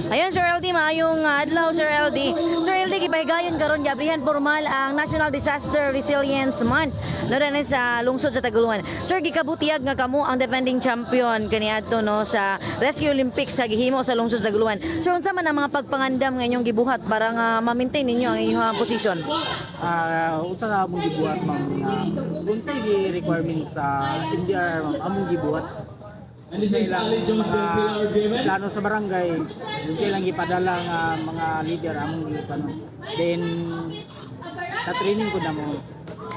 Ayun, Sir LD, maayong adlaw, Sir LD. Sir LD, gipahigayon karon, giabrihan formal ang National Disaster Resilience Month no dinhi sa lungsod sa Taguluan. Sir, gikabutiyag nga kamo ang defending champion kaniadto, no, sa Rescue Olympics sa gihimo sa lungsod sa Taguluan. Sir, unsa man ang mga pagpangandam nga inyong gibuhat para nga ma-maintain ninyo ang inyong position? Usa sa among gibuhat, ma'am, nga unsay gi requirement sa MDR, ma'am, among gibuhat. And this is Unsay Ali ilang Jones del mga PRB men. plano sa barangay, unsay lang gipadala nga mga leader, among gipano. Then sa training ko na mo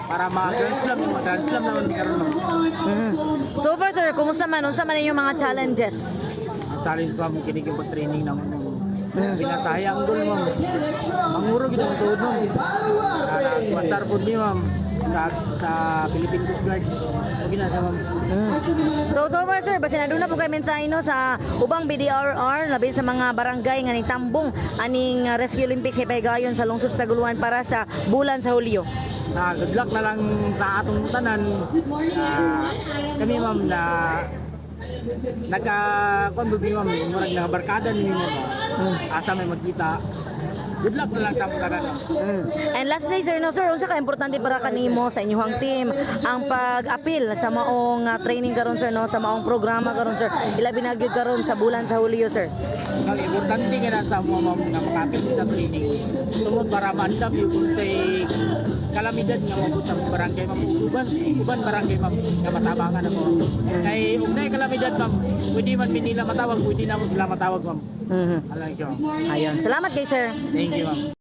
para ma-grand slam, ma-grand slam naman ni karon, ma'am. So far, sir, kumusta man? Unsa man inyong mga challenges? Ang challenge, ma'am, kini yung pag-training na mo. Binasaya ang goal, ma'am. Manguro gid ang tuod, ma'am. Pasar po ni, ma'am, sa Philippine Coast Guard. Okay na sa, ma'am. So, so far, sir, basin aduna po kay mensahe, no, sa ubang BDRR labi sa mga barangay nga nitambong aning Rescue Olympics kay pahigayon sa lungsod sa Taguluan para sa bulan sa Hulyo. Na good luck na lang sa atong tanan. Kami, ma'am, na nagka kuan mi, ma'am, murag nakabarkada ni, ma'am. Asa may magkita. Good luck na lang sa atong tanan. And lastly, sir, no, sir, unsa ka importante para kanimo sa inyong team ang pag-apil sa maong training karon, sir, no, sa maong programa karon, sir? Ilabi na gyud karon sa bulan sa Hulyo, sir. Ang importante nga na sa mga, ma'am, nga makapil sa training. Tungod para maandam yung kung say kalamidad nga mabot sa barangay, ma'am, uban uban barangay, ma'am, nga matabangan ako. Kay ug nay kalamidad, ma'am, pwede man mi nila matawag, pwede na mo sila matawag, ma'am. Alang siya. Ayun. Salamat kay sir. Thank you, ma'am.